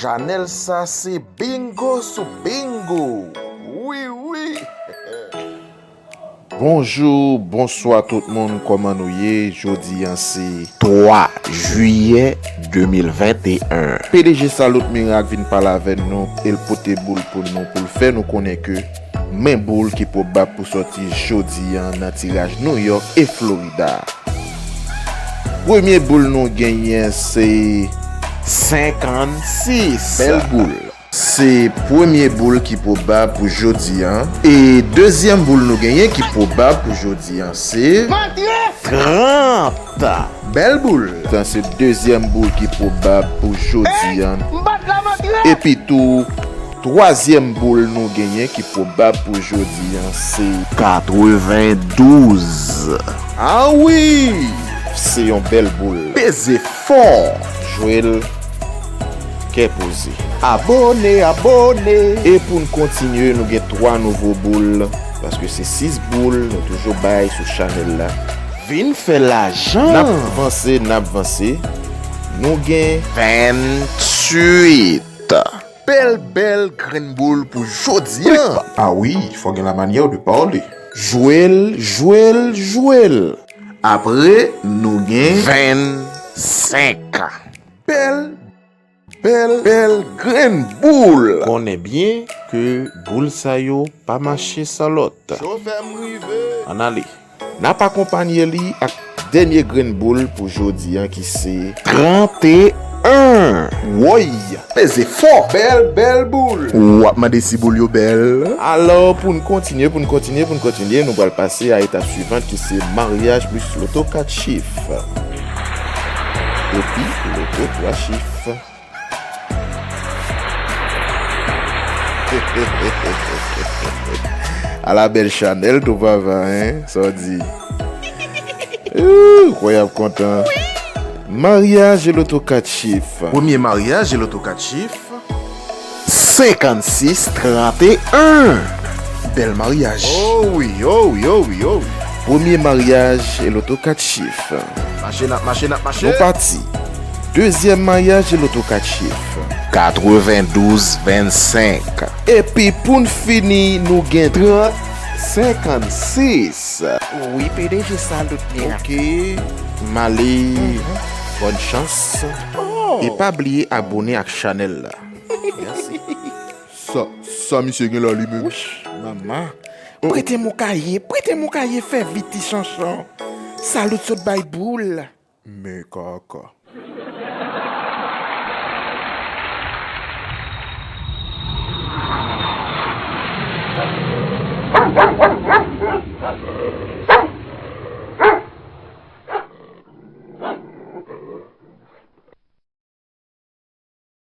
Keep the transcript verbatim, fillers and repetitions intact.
Chanèl sa se bingo sou bingo. Wi, wi. Bonjou, bonswa tout moun, kòman nou ye? Jodi a se twa jiyè de mil venteyen. P D G Salut Miracle vin pale avè nou, e l pote boul pou nou, pou l fè nou konnen ke men boul ki pwobab pou sòti jodi a nan tiraj New York e Florida. Premye boul nou genyen se senkannsis. Bèl boul. Se premye boul ki pwobab pou jodi a. E dezyèm boul nou genyen ki pwobab pou jodi a se trant. Bèl boul. Sa se dezyèm boul ki pwobab pou jodi a. Epi tou, twazyèm boul nou genyen ki pwobab pou jodi a se katrevendouz. Ah wi! Se yon bèl boul. Peze fò. Jwe l kè poze. Abone, abone. E pou n kontinye, nou gen twa nouvo boul, paske se sis boul nou toujou bay sou chanèl la. Vin fè lajan. N ap vanse, n ap vanse. Nou gen venntuit. Bèl, bèl grenn boul pou jodi a. Ah wi, fò gen la manyè de pale. Jwe l, jwe l, jwe l. Apre, nou gen vennsenk. Bèl, bèl, bèl grenn boul. Konnen byen ke boul sa yo pa mache san lòt. Chofè m rive. Ann ale. N ap akonpanye li ak dènye grenn boul pou jodi a ki se tranteyen. Woy! Peze fò! Bèl, bèl boul! W ap mande si boul yo bèl? Alò, pou n kontinye, pou n kontinye, pou n kontinye, nou pral pase a etap swivan ki se maryaj plis loto kat chif. Epi loto twa chif. Ala bèl chanèl tou papa, en? Sa w di? Ooh, kwè y ap kontan. Maryaj e loto kat chif. Premye maryaj e loto kat chif. Senkannsis tranteyen. Bèl maryaj. Oh wi, oh wi, oh wi, oh wi. Premye maryaj e loto kat chif. Mache, n ap mache, n ap mache. Nou pati. Dezyèm maryaj e loto kat chif. Katrevendouz vennsenk. Epi pou n fini, nou gen trant senkannsis. Wi, P D G Salut Miracle. Ok. M ale. Bòn chans. Oh. E pa bliye abone ak chanèl la. Mèsi. Sa, sa misye gen la li menm? Wouch, mama. Prete m yon kaye, prete m yon kaye, fè vit ti chanchan. Salut sot bay boul. Men kaka.